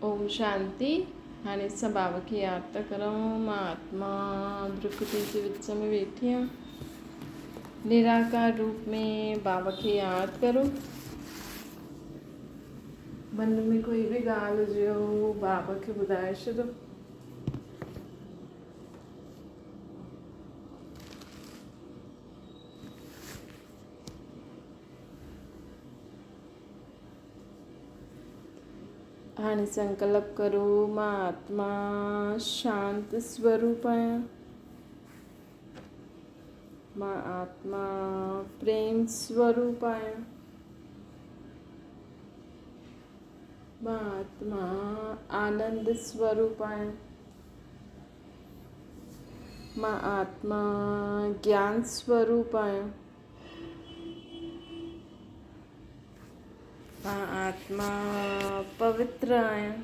اوم شانتي. هاڻي اسان بابا کي ياد ٿا ڪرون. مان آتما ڀرڪٽي جي وچ ۾ ويٺي آهيان. نراڪار روپ ۾ بابا کي ياد ڪرو. من ۾ ڪوئي به ڳالهه هجي هو بابا کي ٻڌائي ڇڏو. هاڻي سنڪلپ ڪرو مان آتما شانت سوروپ آهيان. مان آتما پريم سوروپ آهيان. مان آتما آنند سوروپ آهيان. مان آتما گيان سوروپ آهيان. مان آتما پوتر آهيان.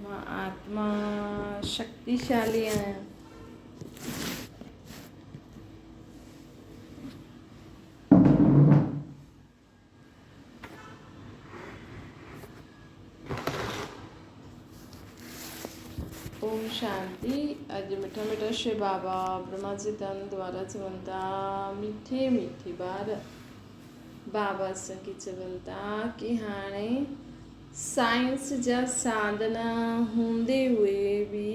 مان آتما شڪتيشالي آهيان. اوم شانتي. اڄ مٺا مٺا شو بابا برهما جي تن دوارا چون ٿا مٺي مٺي ٻار بابا اسان کي چون ٿا ڪي هاڻي سائنس جا ساڌن هوندي هئي به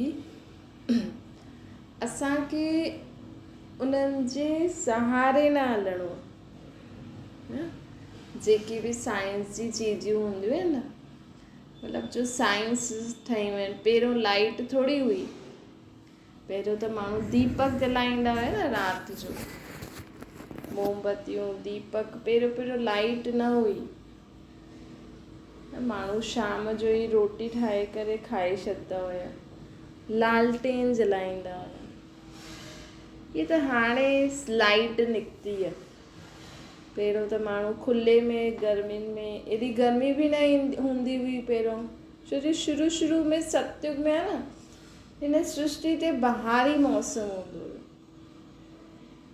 اسان کي انهن جي سهاري نه هلڻو جيڪي به سائنس جي چيزون هونديون آهن نه مطلب جو سائنس ٺهيون آهن پهريون لائيٽ ٿوري هئي پهريون ته ماڻهو ديپڪ جلائيندا هيا نه رات جو موم بتيون ديپڪ پهريون پهريون لائيٽ نه هئي ماڻهو شام جو ئي روٽي ٺاهي ڪري کائي ڇڏندا هيا لالٽين جلائيندا هيا هي ته هاڻي لائيٽ نڪتي آهي. پهريون ته ماڻهو کلي ۾ گرمين ۾ ايڏي گرمي به نه ايندي هوندي هئي پهريون ڇو جو شروع شروع ۾ ستيگ ۾ آهي نه هن سرشٽي تي بهاري موسم هوندو هيو.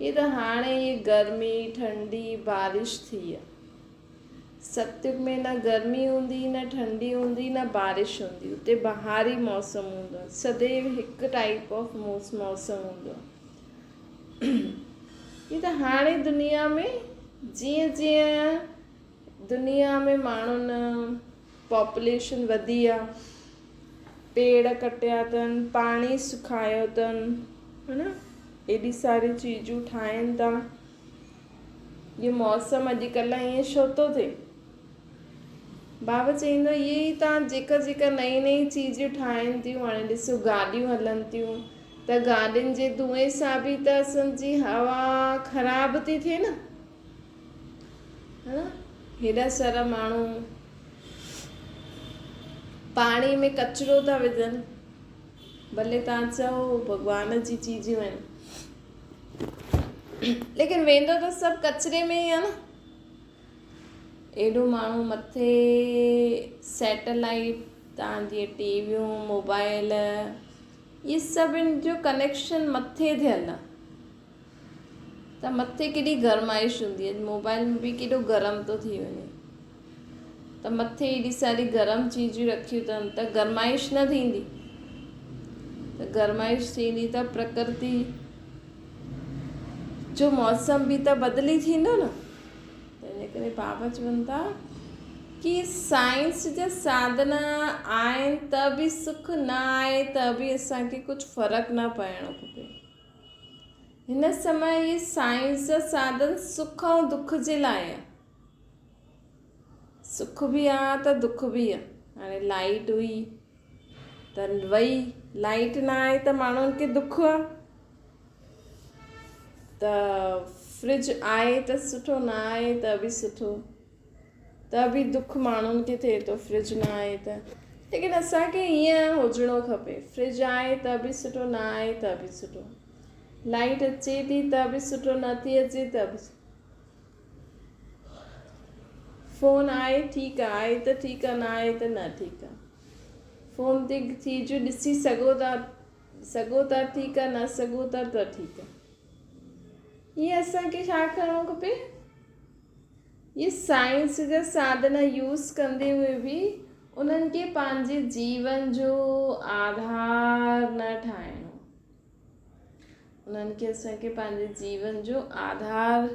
هي ته هاڻي هي گرمي ٺنڊي بارش ٿي آهي. ستيگ ۾ نه گرمي هوندي نه ٺنڊي هوندي نه بارش هوندي اتي بهاري موسم هوندو آهي سديو هڪ ٽائيپ آف موسم هوندو آهي هي ته هاڻي دنيا ۾ جيئن جيئن دنيا ۾ ماڻهن پاپوليشن وڌي آهي پيڙ ڪٽيا اٿن پاڻي سکايو اٿن ها نه ايڏي ساري چيزون ٺاهين ٿا اهو موسم اڄڪلهه ائين ڇو ٿو ٿئي؟ بابا چئيندو اهي ئي تان جيڪا جيڪا نئين نئين چيزون ٺاهين ٿيون هاڻي ڏسو گاڏيون هلن ٿيون ته گاڏين جي دونهين سان به ته اسان جي هوا خراب ٿي ٿئي نه ها هيڏا سارا ماڻهو پاڻي ۾ ڪچرو ٿا وجهن ڀلي تان چئو ڀڳوان جي چيزون آهن ليڪن ويندو ته سڀ ڪچري ۾ ئي آهي نه. ايڏو ماڻهو مٿي سيٽلائيٽ تان جي ٽي ويون موبائل اهي سڀ ان جو ڪنيڪشن مٿي ٿيل آهي ته مٿي ڪيڏي گرمائش هوندي آهي موبائل ۾ به ڪيڏو گرم ٿو ٿي وڃي ته مٿي ايڏي ساري گرم چيزون رکيون اٿن ته گرمائش نه ٿيندي ته گرمائش ٿيندي ته پرڪرتي جو موسم به ته بدلي ٿيندو نه ته ان ڪري بابا چون ٿا ڪي سائنس جا ساڌن آهن ته به سک نه آهي ته به اسانکي ڪجهه فرق نه پئڻو کپي هن سمي اهي سائنس جا ساڌن سک ۽ دک جي لاء آهن سک به آ ته دک به آ. هاڻي لائيٽ هئي ته وئي، لائيٽ نه آهي ته ماڻهن کي دک آ. ته فرج آهي ته سٺو نه آهي ته به سٺو ته به دک ماڻهن کي ٿئي ٿو فرج نه آهي ته ليڪن اسان کي ائين هجڻو کپي فرج آهي ته به سٺو نه آهي ته به سٺو لائيٽ اچي ٿي ته به سٺو نه ٿي اچي ته به سٺو. فون آهي ٺيڪ آ آهي ته ٺيڪ آ نه آهي ته نه ٺيڪ آ فون تي چيزون ڏسي سگهو ٿا سگهو ٿا ٺيڪ آ نه سگهو ٿا ته ٺيڪ آ. هيئن اسان کي ڇا ڪرڻو کپي؟ هي سائنس جا ساڌن يوز ڪندي هئي به انهن کي پنهنجي جيون جو آڌار نه ٺاهڻو. انهن کي اسان کي پنهنجي جيون جو آڌار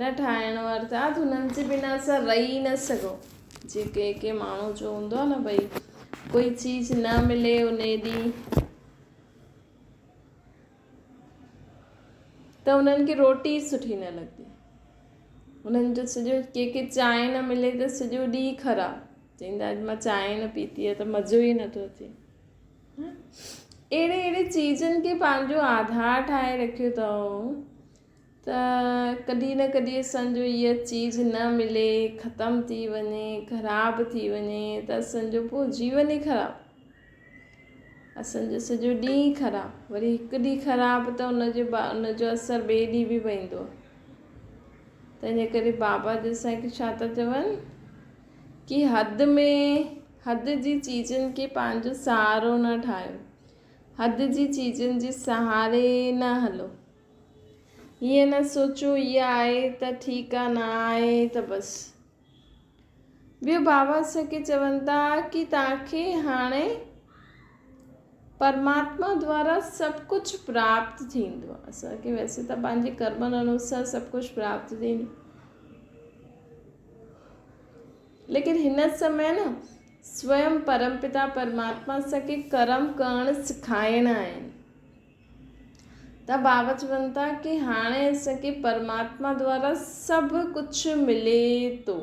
نه ٺاهڻو ارٿات انهن جي بنا اسان رهي نه سگهون. جيئن ڪنهن ڪنهن ماڻهو جو هوندو آهي نه ڀئي ڪوئي چيز نه ملي ان ڏينهن ته انهن کي روٽي سٺي نه لڳندي. انهن جو سڄو ڪنهن کي چانهه نه ملي ته سڄو ڏينهن خراب. چئيندا اڄ مان چانهه نه پيتي آهي ته مزو ئي نٿو اچي. اهڙي اهڙي چيزن کي پنهنجو آڌار ٺاهي رکيو اٿئون ته ڪڏهن نه ڪڏهن اسان جو اها چيز نه ملي، ختم ٿي وڃي، خراب ٿي وڃي ته اسان جو پوء جيون ئي خراب. اسان جو سڄو ڏينهن خراب، وري هڪ ڏينهن خراب ته ان جي ان جو اثر ٻئي ڏينهن به پوندو. تنهن جي ڪري بابا جي اسان کي ڇا ٿا چون ڪي حد ۾ حد جي چيزن کي پنهنجو سهارو نه ٺاهيو، حد جي چيزن جي سهاري نه هلو. ائين نه سوچو اها آهي ته ٺيڪ آهي نه آهي ته بس. ٻيو بابا اسان کي چون ٿا ڪي توهان کي هاڻي پرماتما دوارا سڀ ڪجهه پراپت ٿيندو آهي. اسان کي ويسي ته پنهنجي ڪرمن انوسار سڀ ڪجهه پراپت ٿيندو، ليڪن هن سمي نه سويم پرم پتا پرماتما اسان کي ڪرم ڪرڻ سکائڻا آهن. ته بابا چون ٿا ڪي هاڻي اسان کي پرماتما دوارا سڀ ڪجهه ملي ٿو،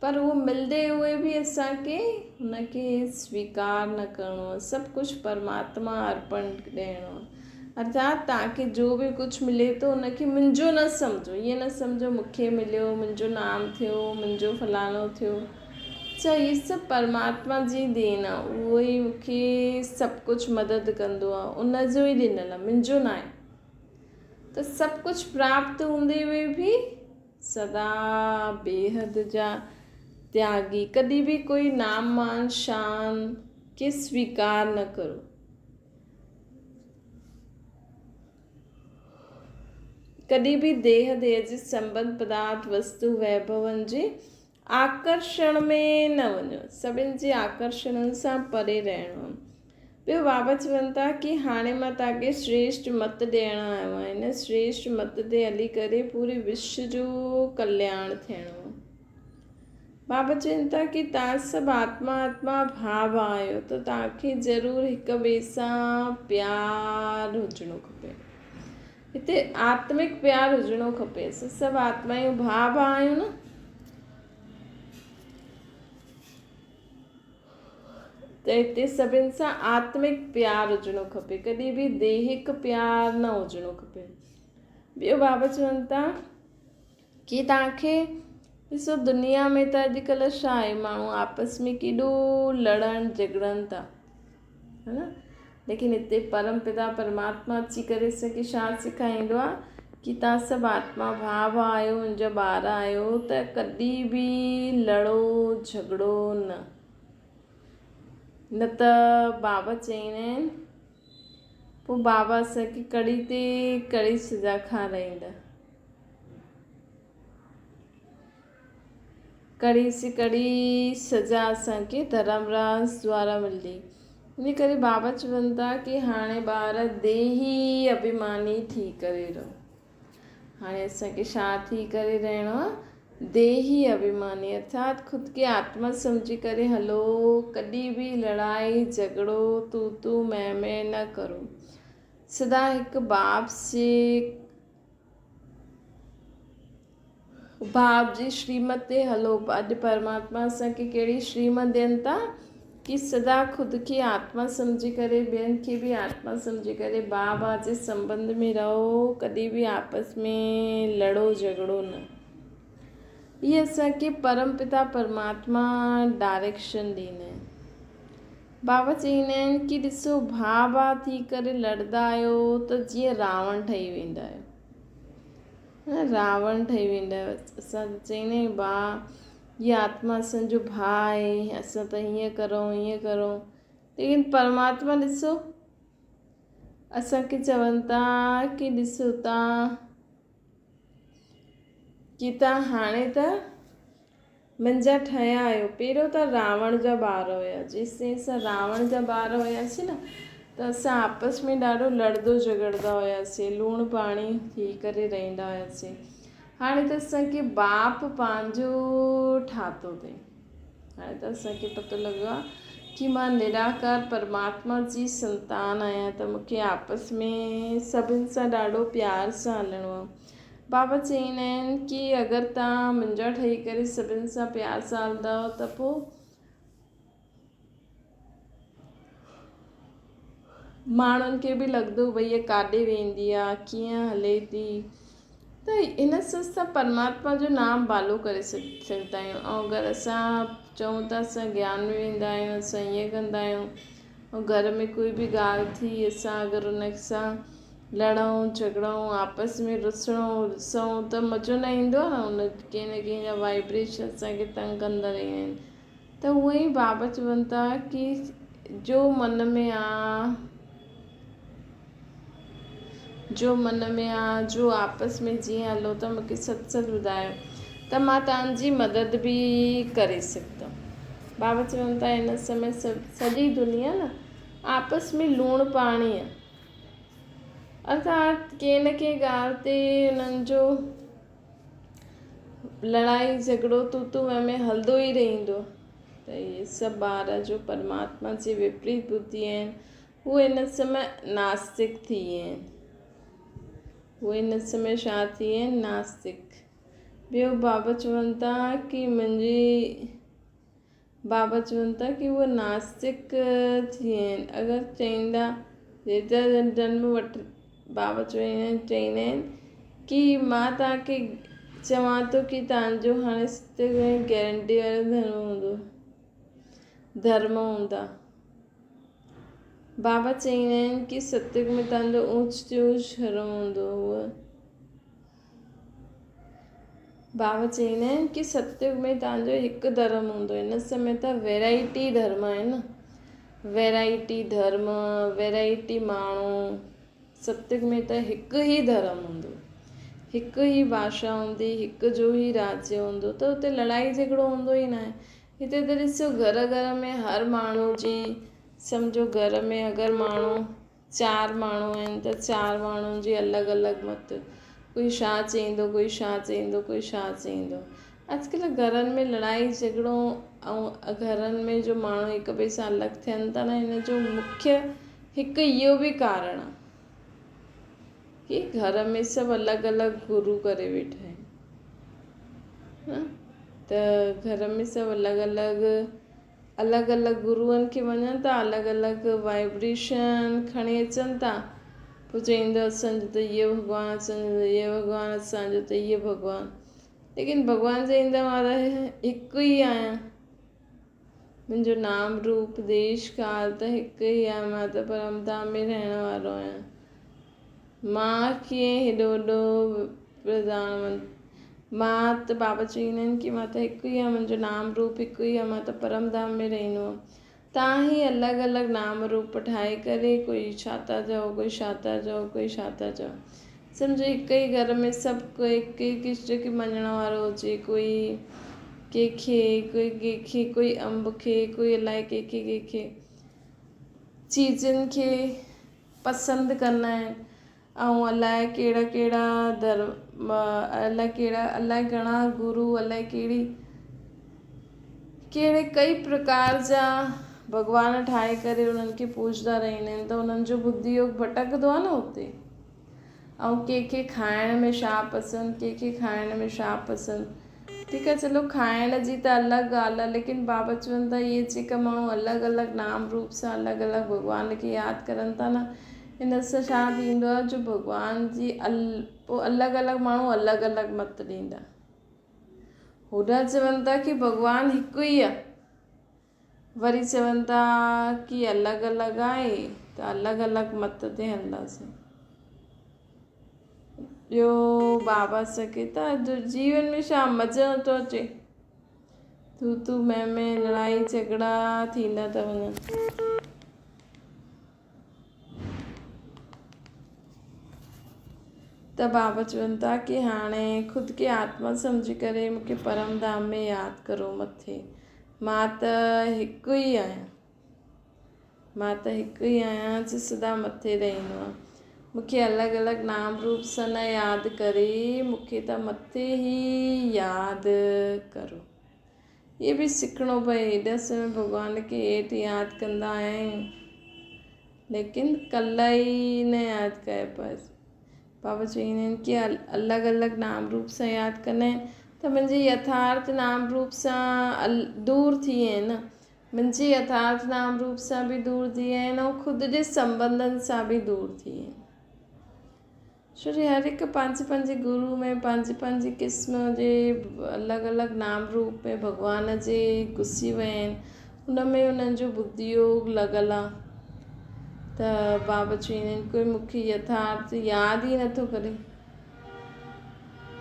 پر اهو ملدي هوئي به اسان کي هن کي سويڪار نه ڪرڻو آهي، سڀ ڪجهه پرماتما ارپڻ ڏيڻو آهي. ارٿات توهان کي جو به ڪجهه ملي ٿو ان کي منهنجو نه سمجهو، ائين نه سمجهو مون کي مليو، منهنجو نام ٿيو، منهنجو فلاڻو ٿيو. اڇا هي سڀ پرماتما جي دين آ، اهو ئي مون کي سڀ ڪجهه مدد ڪندو آ، ان جو ئي ڏنل آ، منهنجو ناهي. ته سڀ ڪجهه پراپت هوندي هوئي به سدا بيحد جا تياڳي، ڪڏهن به ڪوئي نام مان شان کي سويڪار نه ڪرو. ڪڏهن به ديهه ديهه جي سنٻنڌ پدارٿ وستو ويڀون جي آڪرشڻ ۾ نه وڃو، سڀن جي آڪرشڻن سان پري رهڻو. ٻيو بابا چون ٿا ڪي هاڻي مان توهان کي شريشٽ مت ڏيڻ آيو آهيان، هن شريشٽ مت تي هلي ڪري پوري وشو جو ڪلياڻ ٿيڻو. بابا چون ٿا ڪي توهان سڀ آتما آتما ڀاء ڀاء آهيو ته توهان کي ضرور هڪ ٻئي سان پيار هجڻو کپي. هتي آتمڪ پيار هجڻو کپي. اسان سڀ آتمايون ڀاء ڀاء آهيون نه. ته هتي سڀن سان آتمڪ پيار هجڻو کپي، ڪڏهن به ديهڪ پيار نه هجڻو کپي. ٻيو بابا چون ٿا ڪي توهان کي ڏسو دنيا ۾ ته اڄڪلهه ڇا آهي ماڻهو آپس ۾ ڪيڏو لڙن جهڳڙن ٿا ها نه، ليڪن هتي پرم پتا پرماتما اچي ڪري اسان کي ڇا سکائيندو آهي ڪي توهان سڀ آتما ڀاء ڀاء آهيو منهنجا ٻار آهيو ته ڪڏهن به لڙو جهڳڙو نه، نه ته بابا چئيندا آهن پوء بابا اسان کي ڪڙي تي ڪڙي سزا کارائيندا. ڪڙي سي ڪڙي سزا اسان کي ڌرمراج دوارا ملندي. ان ڪري بابا چون ٿا ڪي هاڻي ٻار ديهي اڀيماني ٿي ڪري رهو. هاڻي اسان کي ڇا ٿي ڪري رهڻو آ؟ ديهي اڀيماني ارٿات خود کي آتما سمجهي ڪري هلو، ڪڏهن به لڙائي جهڳڙو، تون تون مين مين نه ڪرو. سدا هڪ باپ جي باپ جي شريمت تي هلو. اڄ پرماتما اسان کي ڪهڙي شريمت ڏين ٿا ڪي سدا خود کي آتما سمجهي ڪري ٻين کي به آتما سمجهي ڪري ڀاء ڀاء جي سنٻنڌ ۾ رهو، ڪڏهن به آپس ۾ لڙو جهڳڙو نه. هي اسان کي پرم پتا پرماتما ڊائريڪشن ڏيندا آهن. بابا چئيندا آهن ڪي ڏسو ڀاء ڀاء ٿي ڪري لڙدا آهيو ته جيئن راوڻ ٺهي ويندا آهيو. راوڻ ٺهي ويندا آهيو. اسان ته چئيندا آهيون ڀاء هي آتما اسان جو ڀاء آهي، اسان ته هيئن ڪرون هيئن ڪرون، ليڪن پرماتما ڏسو اسان کي چون ٿا ڪي ڏسو تان ڪي تان هاڻي ته منهنجا ٺهيا آهيو. پهريون ته راوڻ جا ٻار هيا. جيستائين اسان راوڻ جا ٻار هياسين نه ته اسان آپس ۾ ڏاڍو لڙدو جهڳڙدا هياسين، لوڻ پاڻي ٿي ڪري رهندا هياسين. هاڻي ته اسان کي باپ پنهنجو ٺاهتو اٿئي. هاڻي ته اسان کي پتو لڳو آهي ڪي مان نراڪار پرماتما جي سنتان آهيان ته مون کي آپس ۾ سڀن سان ڏاڍو پيار سان هلڻو آهي. بابا چئيندا آهن ڪي اگر توهان منهنجا ٺهي ڪري سڀن سان پيار سان هلندؤ ته پوء ماڻهن کي به لڳندو ڀئي هيء ڪاڏي ويندي آ ڪيئن هلي ٿي ته ان سان اسان پرماتما جو نام بالو ڪري سگهندا آهيون ۽ اگر اسان چئون ٿا اسان گيان ۾ ويندا آهيون اسان ائين ڪندا آهيون ۽ گهر ۾ ڪوئي به ڳالهه ٿي اسان اگر ان سان لڙون جهڳڙون آپس ۾ رسڻو رسون ته مزو نه ايندو آهي نه ان ڪنهن نه ڪنهن جا وائبريشن اسان کي تنگ ڪندا رهندا آهن ته اونئن ئي بابا چون ٿا ڪي جو من ۾ آ جو من ۾ آ جو آپس ۾ جيئن هلو ته مونکي سچ سچ ٻڌايو ته مان توهان جي مدد به ڪري سگهندم بابا چون ٿا هن سمي سڄي دنيا نه آپس ۾ لوڻ پاڻي آ ارٿات ڪنهن نه ڪنهن ڳالهه تي انهن جو لڙائي جهڳڙو تون تون مين مين هلندو ئي رهندو ته اهي سڀ ٻار جو پرماتما جي وپريت ٻڌي آهن هو هن سمي ناستڪ ٿي ويا آهن هو هن سمي ڇا ٿي ويا آهن ناستڪ ٻيو بابا چون ٿا ڪي منهنجي بابا چون ٿا ڪي اهي ناستڪ ٿي ويا آهن اگر چئيندا ديوتا جنم وٺ بابا چوندا آهن ڪي مان توهان کي چوان ٿو ڪي توهان جو هاڻي ستيوگ ۾ گيرنٽي وارو ڌرم هوندو ڌرم هوندا بابا چئيندا آهن ڪي ستيوگ ۾ توهان جو اوچ تي اوچ ڌرم هوندو هو بابا چئيندا آهن ڪي ستيوگ ۾ توهان جو هڪ ڌرم هوندو هن سمي ته ويرائٽي ڌرم آهن نه ويرائٽي ڌرم ويرائٽي ماڻهو ستيوگ ۾ ته هڪ ئي ڌرم هوندو هڪ ئي ڀاشا هوندي هڪ جو ئي راجيه هوندو ته اتي لڙائي جهڳڙو هوندو ئي ناهي هتي ته ڏسو گهر گهر ۾ هر ماڻهو جي سمجهو گهر ۾ اگر ماڻهو چار ماڻهو آهن ته چار ماڻهن جي الڳ الڳ مت ڪوئي ڇا چئيندو ڪوئي ڇا چئيندو ڪوئي ڇا چئيندو اڄڪلهه گهرن ۾ لڙائي جهڳڙو ۽ گهرن ۾ جو ماڻهو هڪ ٻئي سان الڳ ٿين ٿا نه ان جو مکيه هڪ اهو به ڪارڻ آهي ڪي گهر ۾ سڀ الڳ الڳ گرو ڪري ويٺا آهن ته گهر ۾ سڀ الڳ الڳ الڳ الڳ گروئن کي وڃن ٿا الڳ الڳ وائبريشن کڻي اچن ٿا پوء چئيندو اسان جو ته اهو ڀڳوان اسان جو ته اهو ڀڳوان اسان جو ته اهو ڀڳوان ليڪن ڀڳوان چئيندا مان ته هڪ ئي آهيان منهنجو نام روپ ديش ڪال ته هڪ ئي آهي مان ته پرم ڌام ۾ رهڻ وارو آهيان مان ڪيئن هيڏو وڏو پرڌان منتري مان ته بابا چئيندا آهن ڪي مان ته هڪ ئي آهيان منهنجو نام روپ هڪ ئي آهي مان ته پرم ڌام ۾ رهندو آهيان تان هي الڳ الڳ نام روپ ٺاهي ڪري ڪوئي ڇا ٿا چئو ڪوئي ڇا ٿا چئو ڪوئي ڇا ٿا چئو سمجهو هڪ ئي گهر ۾ سڀ ڪوئي هڪ ئي ڪرشن کي مڃڻ وارو هجي ڪوئي ڪنهن کي ڪوئي ڪنهن کي ڪوئي انب کي ڪوئي الائي ڪنهن کي ڪنهن کي چيزن کي پسند ڪندا آهن ۽ الائي ڪهڙا ڪهڙا ڌرم الائي ڪهڙا الائي گهڻا گرو الائي ڪهڙي ڪهڙي ڪئي پرڪار جا ڀڳوان ٺاهي ڪري انهن کي پوڄندا رهندا آهن ته انهن جو ٻڌي يوگ ڀٽڪندو آهي نه اتي ۽ ڪنهن کي کائڻ ۾ ڇا پسند ڪنهن کي کائڻ ۾ ڇا پسند ٺيڪ آهي چلو کائڻ جي ته الڳ ڳالهه آهي ليڪن بابا چون ٿا اهي جيڪا ماڻهو الڳ الڳ نام روپ سان الڳ الڳ ڀڳوان کي ياد ڪرن ٿا نه ان سان ڇا ٿيندو آهي جو ڀڳوان جي پوء الڳ الڳ ماڻهو الڳ الڳ مت ڏيندا هوڏا چون ٿا ڪي ڀڳوان هڪ ئي آهي وري چون ٿا ڪي الڳ الڳ آهي ته الڳ الڳ مت تي هلنداسين. ٻيو بابا سگهي ته جيون ۾ ڇا مزو نٿو اچي تو تو مين مين لڙائي جهڳڙا ٿيندا ٿا وڃن. ته بابا چون ٿا ڪي هاڻي خود کي آتما سمجهي ڪري مون کي پرم ڌام ۾ ياد ڪرو مٿي مان ته هڪ ئي آهيان مان ته هڪ ئي آهيان جو سدا مٿي رهندو آهيان مون کي الڳ الڳ نام روپ سان نه ياد ڪري مون کي ته مٿي ئي ياد ڪرو. اهي به سکڻو پئي. هيڏا سمي ڀڳوان کي هيٺ ياد ڪندا آيا آهيون ليڪن ڪلهه ئي نه ياد ڪيو پيس. بابا چئيندا آهن ڪي الڳ الڳ نام روپ سان ياد ڪندا آهن ته منهنجي يٿارٿ نام روپ سان دور ٿي ويا آهن نه منهنجي يٿارٿ نام روپ سان به دور ٿي ويا آهن ۽ خود جي سنبنڌن سان به دور ٿي ويا آهن. ڇو جو هر هڪ پنهنجي پنهنجي گرو ۾ پنهنجي پنهنجي قسم جي الڳ الڳ نام روپ ۾ ڀڳوان جي گسي ويا آهن ان ۾ انهن جو ٻڌي يوگ لڳل آهي ته بابا چوندا آهن ڪوئي مون کي يٿارٿ ياد ئي نٿو ڪري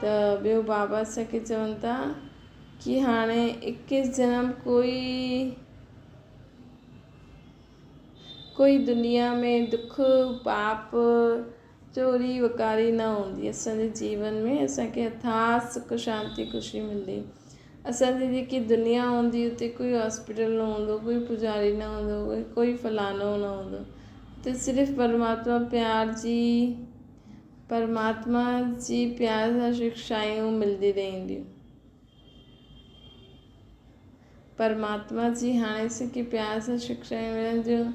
ته ٻيو بابا اسان کي چون ٿا ڪي هاڻي اڪيس جنم ڪوئي ڪوئي دنيا ۾ دک، پاپ، چوري وڪاري نه هوندي. اسان جي جيون ۾ اسان کي اٿاهه سک شانتي خوشي ملندي. اسان جي جيڪي دنيا هوندي اتي ڪوئي هاسپيٽل نه هوندو، ڪوئي پوڄاري نه هوندو، ڪوئي فلاڻو نه هوندو. اتي صرف پرماتما پيار جي پرماتما جي پيار سان شڪشايون ملندي رهنديون. پرماتما جي هاڻي سکي پيار سان شڪشائون ملن ٿيون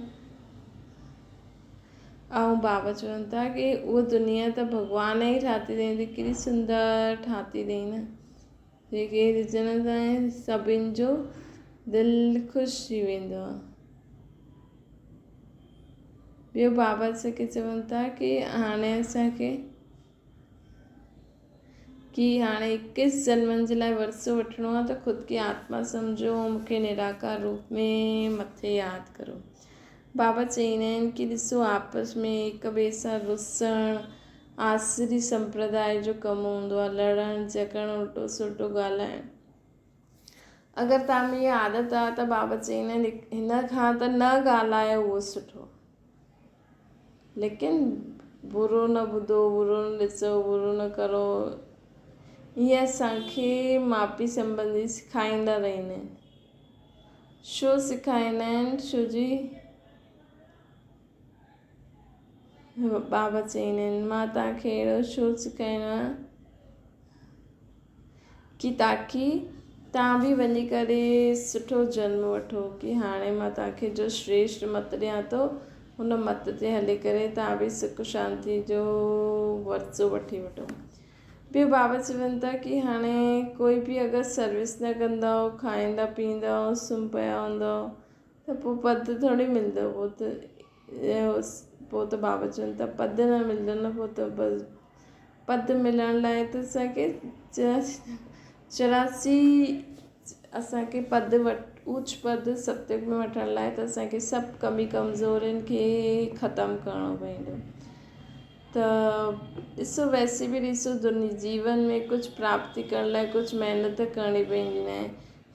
۽ بابا چون ٿا ڪي اها دنيا ته ڀڳوان ئي ٺاهي اٿئي ته ڪيڏي سندر ٺاهي اٿئي نه جيڪي ڏسڻ سان سڀن جو دل خوش ٿي ويندو آهي ٻيو بابا اسان کي چون ٿا ڪي هاڻي اسان کي ڪي هاڻي اڪيس جنمن جي لاء ورثو وٺڻو آهي ته خود کي آتما سمجهو ۽ مون کي نراڪار روپ ۾ مٿي ياد ڪرو. بابا چئيندا آهن ڪي ڏسو آپس ۾ هڪ ٻئي سان رسڻ آسري سمپرداء جو ڪم هوندو آهي، لڙڻ جهڳڙڻ الٽو سلٽو ڳالهائڻ. اگر توهان ۾ اها عادت آهي ته بابا چئيندا آهن هن کان ته نه ڳالهايو اهو سٺو آهي. ليڪن برو نه ٻڌو، برو نه ڏسو، برو نه ڪرو. اهي اسان کي ماء پيء سنٻنڌي سکائيندا رهندا آهن. ڇو سکائيندا آهن؟ ڇو جي بابا چئيندا آهن مان توهان کي اهڙو ڇو سکائيندو آهيان ڪي تاڪي توهان به وڃي ڪري سٺو جنم وٺو ڪي هاڻي مان توهان کي جو شريشٽ مت ڏيان ٿو ان مت تي هلي ڪري توهان به سک شانتي جو ورثو وٺي وٺو. ٻيو بابا چون ٿا ڪي هاڻي ڪوئي به اگر سروس نه ڪندؤ کائيندا پيئندؤ سمهي پيا هوندؤ ته پوء پد ٿوري ملندو پوء ته پوء ته بابا چون ٿا پد نه ملندو نه پوء ته بس پد ملڻ لاء ته اسان کي 84 اسان کي پد وٺ اوچ پد ستيگ ۾ وٺڻ لاء ته اسان کي سڀ ڪمي ڪمزورين کي ختم ڪرڻو پوندو ته ڏسو ويسي به ڏسو دني جيون ۾ ڪجهه پراپتي ڪرڻ لاء ڪجهه محنت ڪرڻي پوندي آهي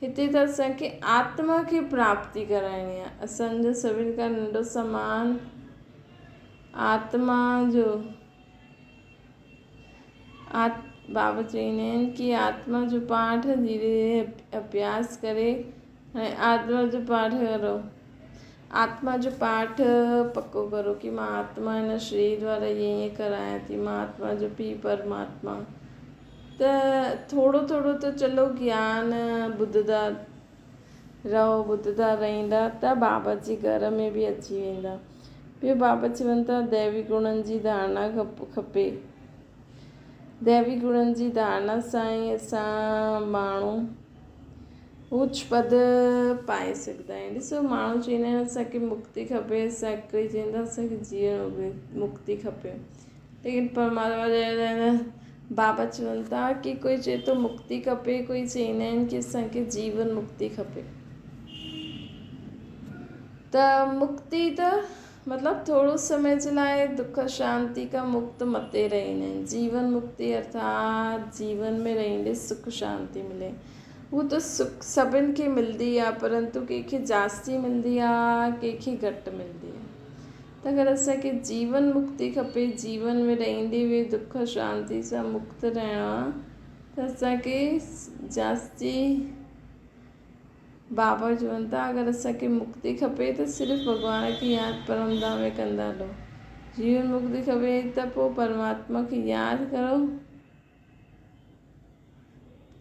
هتي ته اسان کي آتما کي پراپتي ڪرائڻي آهي. اسان جو سڀني کان ننڍو سامان آتما جو آت بابا چئيندا آهن ڪي آتما جو پاٺ ڌيري ڌيري اڀياس ڪري ۽ آتما جو پاٺ ڪرو آتما جو پاٺ پڪو ڪرو ڪي مان آتما هن شرير دوارا ائين ائين ڪرايان ٿي مان آتما جو پيء پرماتما ته ٿورو ٿورو ته چلو گيان ٻڌندا رهو ٻڌندا رهندا ته بابا جي گهر ۾ به اچي ويندا. ٻيو بابا چون ٿا ديوي گڻن جي ڌارڻا کپي. ديوي گڻن جي ڌارڻا سان ئي اسان ماڻهو اوچ پد پائي سگهندا آهيون. ڏسو ماڻهو چوندا آهن اسان کي مڪتي کپي اسان کي چوندا اسان کي جيون مڪتي کپي. ليڪن پرماتما جا بابا چون ٿا ڪي ڪوئي چئي ٿو مڪتي کپي ڪوئي چئيندا آهن ڪي اسان کي جيون مڪتي کپي ته مڪتي ته مطلب ٿورو سمي جي لاء دک شانتي کان مڪت متي رهندا آهن جيون مڪتي ارٿات جيون ۾ رهندي سک شانتي ملي هو ته سک سڀن کي ملندي آهي پرنتو ڪنهن کي جاستي ملندي آهي ڪنهن کي گهٽ ملندي آهي. ته اگر اسان کي جيون مڪتي کپي، جيون ۾ رهندي به دک شانتي سان مڪت رهڻو آ ته اسان کي جاستي بابا چون ٿا اگر اسان کي مڪتي کپي ته صرف ڀڳوان کي ياد پرم ڌام ۾ ڪندا رهو. جيون مڪتي کپي ته پوء پرماتما کي ياد ڪرو.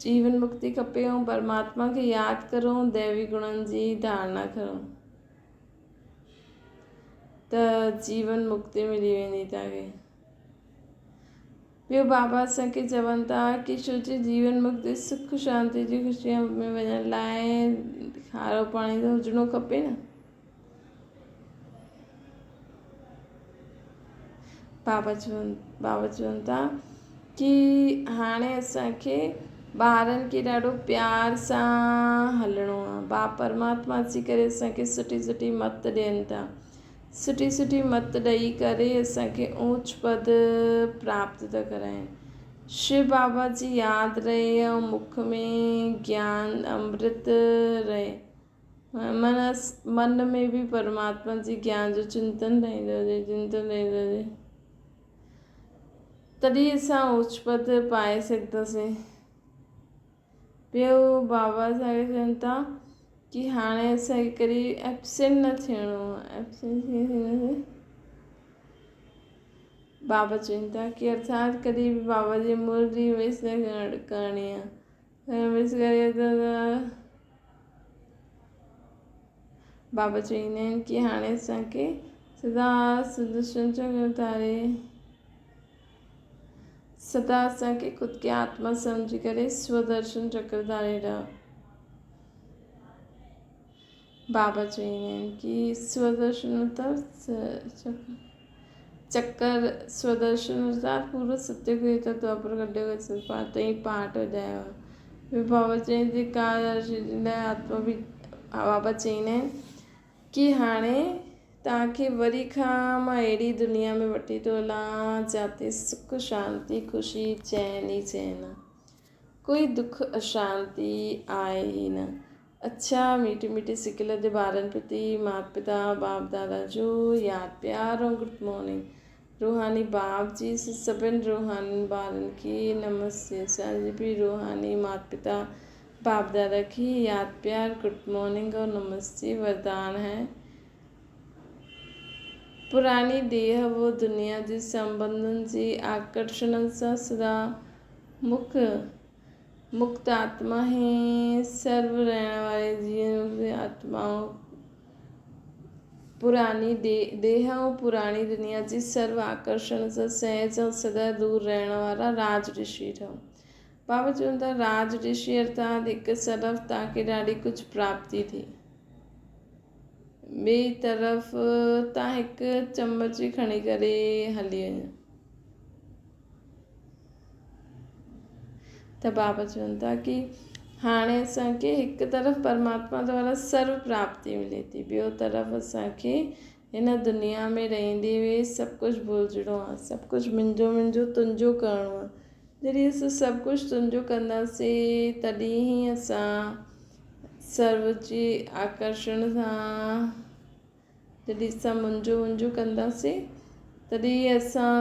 جيون مڪتي کپي ۽ پرماتما کي ياد ڪرو ۽ ديوي گڻن جي ڌارنا ڪرو ته جيون مڪتي ملي ويندي توهان کي. ٻيو بابا اسان کي چون ٿا ڪي ڇو جو جيون مڪتي سک شانتي جي خوشيء ۾ وڃڻ لاء کارو پاڻي ته هجڻو کپي نه. بابا چون بابا چون ٿا ڪي هاڻي اسان کي ٻارن کي ڏاڍو پيار سان هلڻو آهي. باپ پرماتما اچي ڪري اسان کي سٺي سٺي مت ڏين ٿا. سٺي سٺي مت ڏئي ڪري اسان کي اوچ پد پراپت ٿا ڪرائين. شو بابا جي ياد رهي ۽ مک ۾ گيان امرت رهي. من ۾ به پرماتما جي گيان جو چنتن رهندو هجي، چنتن رهندو هجي. تڏهن اسان اوچ پد پائي سگهنداسين. ٻيو بابا اسان کي چون ٿا ڪي هاڻي اسان کي ڪڏهن ايبسنٽ نه ٿيڻو آهي ايبسنٽ ڪيئن ٿينداسين بابا چون ٿا ڪي ارٿات ڪڏهن به بابا جي مرلي مس نه ڪرڻي آهي مس ڪري ته بابا چوندا آهن ڪي هاڻي اسان کي سدا سدرشن چڪر ڌاري سدا اسان کي خود کي آتما سمجهي ڪري سودرشن چڪر ڌاري رهه. بابا چوندا آهن ڪي سودرشن مطلب چڪر سودرشن ارٿات پورو ستيگ ريتا دوآپر ڪڍيو تائين پاٺ وڄايو آهي. بابا چون ٿي ڪا لاء آتما به بابا چوندا آهن ڪي هاڻي توهان کي وري کان مان اهڙي دنيا ۾ وٺي ٿو هلان جاتي سک شانتي خوشي چين ئي چين آ ڪوئي دک اشانتي آهي ئي نه. اڇا ميٺي ميٺي سڪل جي ٻارن پرتي مات پتا باپ دادا جو ياد پيار ۽ گڊ مارننگ روحاني باپ جي سڀن روحانين ٻارن کي نمستي اسان جي به روحاني مات پتا باپ دادا کي ياد پيار گڊ مارننگ اور نمستي وردان هي پراڻي ديهه و دنيا جي سنٻنڌن جي آڪرشڻن سان سدا مک مڪت آتما هي سرو رهڻ واري جيون مڪت آتمائون پراڻي ديهه ۽ پراڻي دنيا جي سرو آڪرشڻ سان سهج ۽ سدا دور رهڻ وارا راج رشي ٺهو. بابا چون ٿا راج رشي ارٿات هڪ طرف توهان کي ڏاڍي ڪجهه پراپتي ٿي ٻئي طرف توهان هڪ چمچ به کڻي ڪري هلي وڃو ته بابا چون ٿا ڪي هاڻي اسان کي هڪ طرف پرماتما دوارا سرو پراپتي ملي ٿي ٻيو طرف اسان کي هن دنيا ۾ رهندي به سڀ ڪجهه ڀلجڻو آهي سڀ ڪجهه منهنجو منهنجو تنهنجو ڪرڻو آهي جڏهن اسان سڀ ڪجهه تنهنجو ڪنداسين تڏهن ئي اسان سرو جي آڪرشڻ سان جڏهن اسان منهنجو منهنجو ڪنداسين تڏهن اسان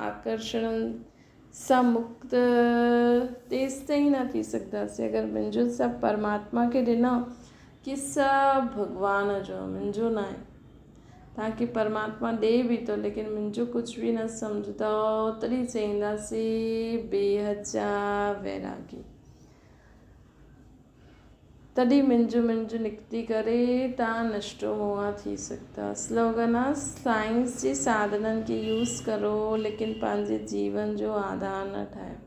آڪرشڻ سان مڪت تيستائين نه ٿي سگهنداسين اگر منهنجو سڀ پرماتما کي ڏنا ڪي سڀ ڀڳوان جو آهي منهنجو نه آهي توهان کي پرماتما ڏي به ٿو ليڪن منهنجو ڪجهه به نه سمجهندؤ تڏهن چئينداسين بيحد جا ويراڳي تڏهن منهنجو منهنجو نڪتي ڪري توهان نشٽو موها ٿي سگهندا. سلوگن آ سائنس جي ساڌنن کي يوز ڪرو ليڪن پنهنجي جيون جو آڌار نه ٺاهيو.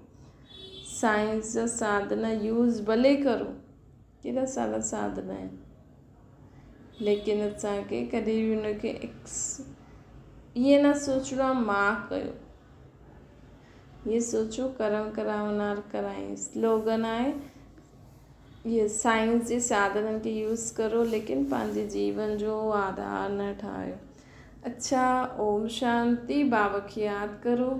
سائنس جا ساڌن يوز ڀلي ڪرو ڪيڏا سارا ساڌن آهن ليڪن اسان کي ڪڏهن به ان کي ائين نه سوچڻو آهي مان ڪيو ائين سوچو ڪرم ڪراونار ڪرائين سلوگن آهي اهي سائنس جي ساڌنن کي يوز ڪرو ليڪن پنهنجي جيون جو آڌار نه ٺاهيو اڇا اوم شانتي بابا کي ياد ڪرو.